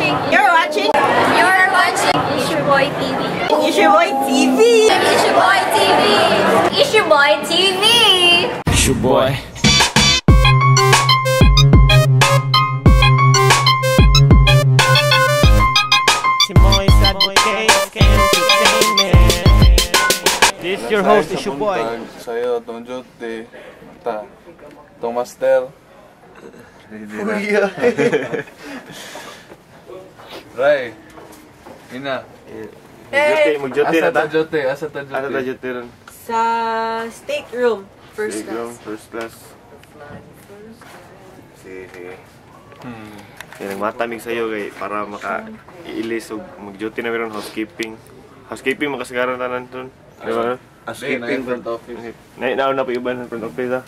watching. You're watching. You're watching Issuboy TV. Issuboy TV. Issuboy TV. Issuboy TV. Issuboy. This is your host, Issuboy. Sa'yo, Don Jote, ta, Tomaster. Ray, ina. Mag-jote, mag-jote na Asa ta. ta jote? Asa ta Asa ta jote? jote ron? Sa state room, first Big room, class. first class. Sige, sige. Kaya nagmatamig sa'yo kay para maka-ilis og mag-duty na meron housekeeping. Housekeeping makasagaran tanan dun. Di ba? Housekeeping front office. Na na po iban sa front office ah.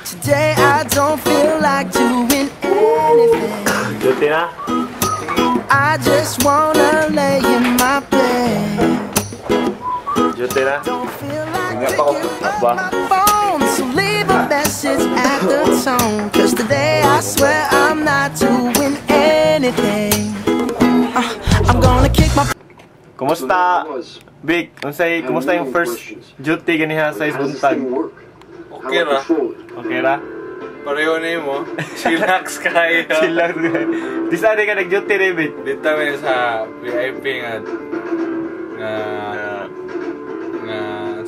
Today I don't feel like doing anything. Duty na. I just wanna lay in my bed. Duty na. Don't feel like picking up my phone, so leave a message at the tone. 'Cause today I swear I'm not doing anything. I'm gonna kick my Kumusta? Vic, unsay kumusta yung first duty ganiha sa buntag? Okay ra. Okay ra? Pareho na mo. Chillax kayo. Chill lang. Di sa ka nag-duty rin, Vic. Dito kami sa VIP nga nga nga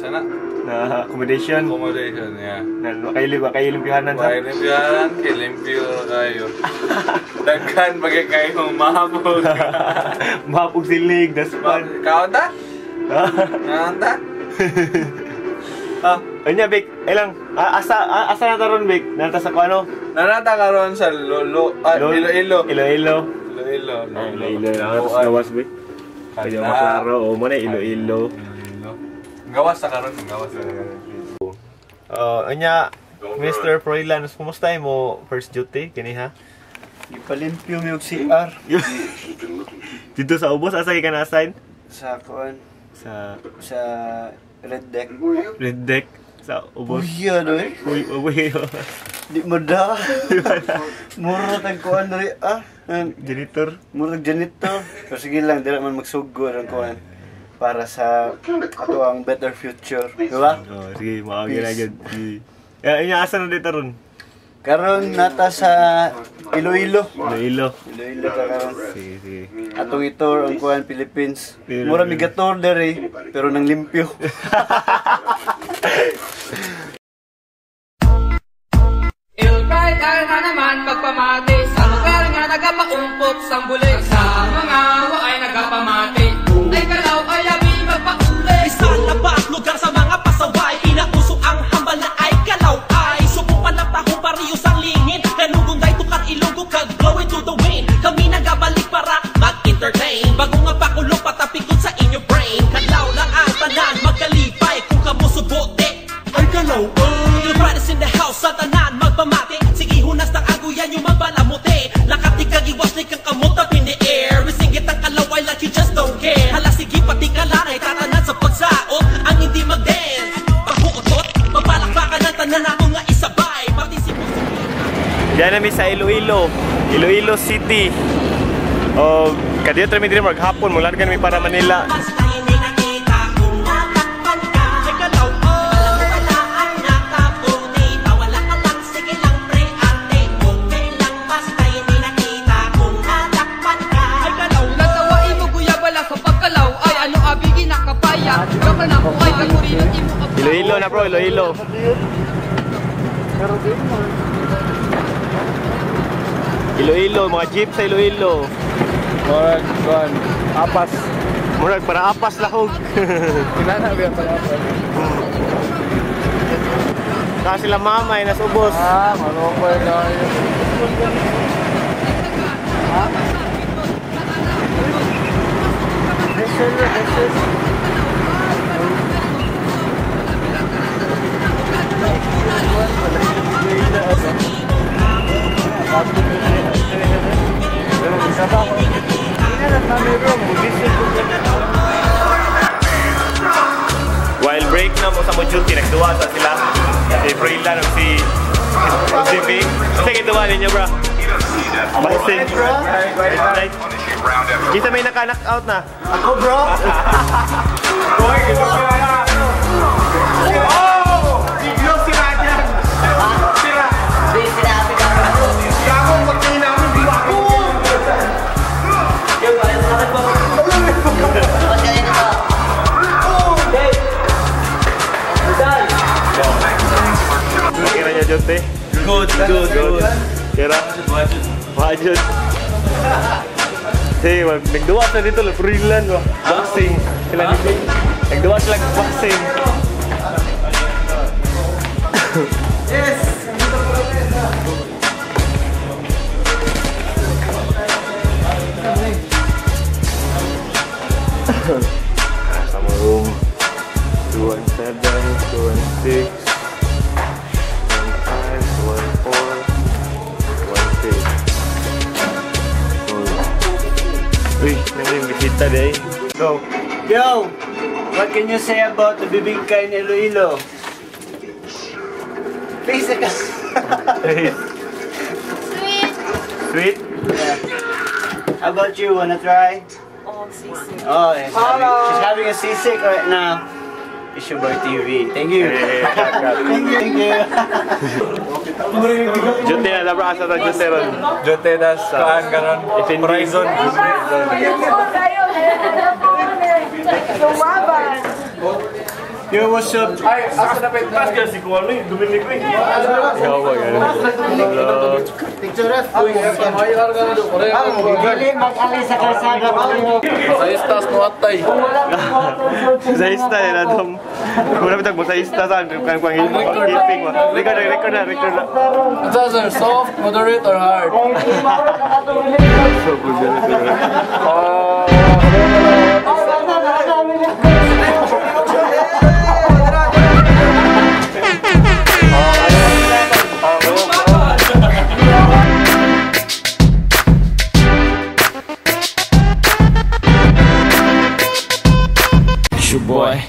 sana Na accommodation. Accommodation, yeah. Na makailimpihanan sa. Makailimpihanan, kilimpyo kayo. Daghan bagay kayong mahapog. Mahapog silig, daspan. Kaon ta? Kaon ta? Ah, anya Vic, ay lang. Asa asa na taron Vic? Nata sa kuano? Nanata karon sa Lolo, Iloilo. Iloilo. Iloilo. Iloilo na sa gawas Vic. Kaya maklaro o mo na Iloilo. Gawas sa karon, gawas sa karon. Anya Mr. Froilan, kumusta mo first duty kaniha? Ipalimpyo mi og CR. Dito sa ubos asa ka na-assign? Sa kuan, Sa sa Red Deck. Red Deck sa ubos. Uy, ano eh? Uy, uy. Di mo da. Mura tag kuan diri ah. Janitor. Mura tag janitor. Pero sige lang, dira man magsugod ang kuan para sa ato ang better future, di ba? Oh, sige, maagi na gyud. Ya, inya asa na dito ron? Karon nata sa Iloilo. Iloilo. Iloilo ta karon. Sige, sige. Atong itour ang kuan Philippines. Mura mi gator diri pero nang limpyo. Ilbright na naman pagpamati sa lugar nga nagapaumpok sang buli sa mga waay nagapamati ay kalaw ay abi magpauli. Isa labas lugar sa mga pasaway, pinauso ang hambal na ay kalaw ay subukan ng taho pariyos ang lingin kanugunday tukar ilonggo kag blowing to the wind. Kami nagabalik para mag-entertain bago nga pakulo patapikot sa inyo brain. Kalaw lang ang tanan magkalipay kung kamo subote ay kalaw ay. Ilbright is in the house sa tanan magpamati. Sige hunas ng aguyan yung mabalamuti. Lakati kagiwas ni kang kamot up in the air. Risingit ang kalaway like you just don't care. Hala sige pati kalanay tatanan sa pagsaot. Ang hindi mag-dance pahuotot. Magpalakpakan ang tanan ako nga isabay. Pati si Diyan namin sa Iloilo, Iloilo City. O kadiyo mi diri maghapon, mularga nami para Manila. Iloilo na bro, Iloilo. Iloilo, mga jeep sa Iloilo. Murag kuan, apas. Murag para apas lahog. Kinana ba para apas? Ka sila mama ay nasa ubos. Ah, malungkot kayo. Ha? This is While break na mo sa mo duty, nagduwa sa sila. Si Froilan o si Vic. Sige, duwa ninyo bro. Boxing. Night. Kita may naka-knock out na. Ako, bro. Oh! Biglo si Radian! Sira! Gago, pagtingin namin, di ba? Kira niya, Jonte? Good, good, good. Kira? Wajud. Sige, nagduwa sila dito, Freeland ba? Boxing. Sila dito. Nagduwa sila boxing. Yes! Sama room 217, 216, 15, 14, 16. Uy, nangyay bisita day. Go. Yo! What can you say about the bibingka in Iloilo? Please, Sweet. Sweet? Yeah. How about you? Wanna try? Oh, seasick. Oh, she's having a seasick right now. It's your boy TV. Thank you. Hey, thank you. Thank you. Jute na, labra asa ta Jute ron. Jote das, kaan karon. Horizon. Yo, what's up? Ay, asa na pa Pas ka si Kuan ni, Dominic ni. Ikaw ba ganun? Sa istas no atay. Sa ista na dom. Mura bitag mo sa ista sa kan pang keeping ba. Record na, record na, record na. Ito sir, soft, moderate, or hard? So good. It's your boy.